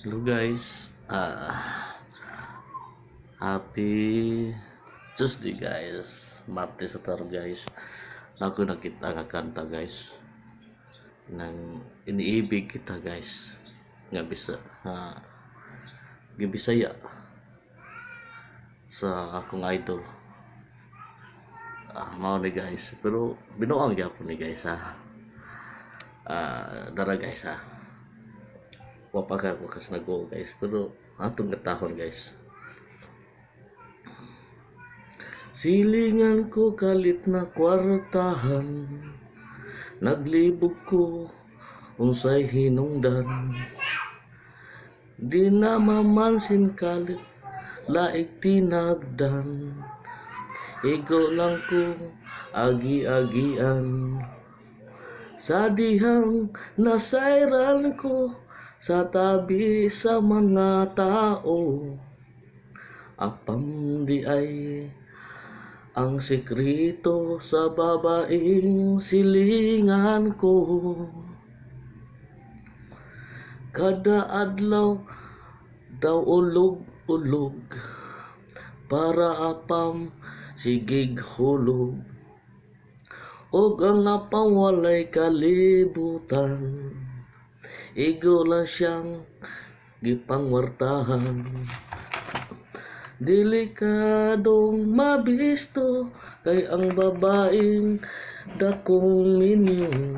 Hello guys, happy Tuesday guys, Martes sa taro guys. Ako nakita nga kanta guys, nang iniibig kita guys, nga bisa, gibisaya sa akong idol. Mao ni guys, pero binuang gyapon ni guys ha. Dara guys ha. Wa pa ka kas nag-go guys, pero atong katahon guys. Silingan ko kalit na kwartahan, naglibog ko unsay hinungdan. Di na mamansin kalit laig tinagdan, igo lang ko agi-agian. Sa dihang nasayran ko sa tabi sa mga tao, apam di ay ang sekreto sa babaeng silingan ko. Kada adlaw daw ulog-ulog, para apam sigig hulog. Og ang apam walay kalibutan, igo lang siyang gipangwartahan. Delikadong mabisto kay ang babaeng dakong minyo,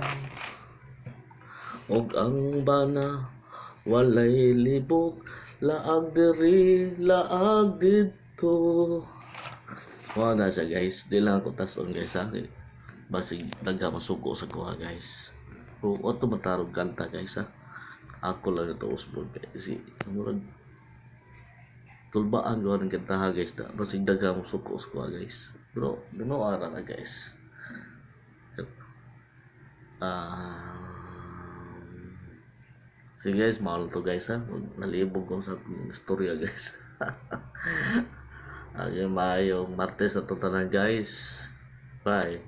og ang bana walay libog, laag diri laag didto. Mao na siya guys, di lang ako tason guys ha. Basig daghan masuko sa kuha guys. Pero ato matarog kanta guys ha. Ako lang ito usbon guys. Si murag tulbaan ko ng kanta guys na basig daghan masuko sa kuha guys. Pero binuara na guys. Sige guys, mahal to guys ha. Nalibog ko sa akong istorya guys. Okay, maayong Martes na to tanan guys. Bye.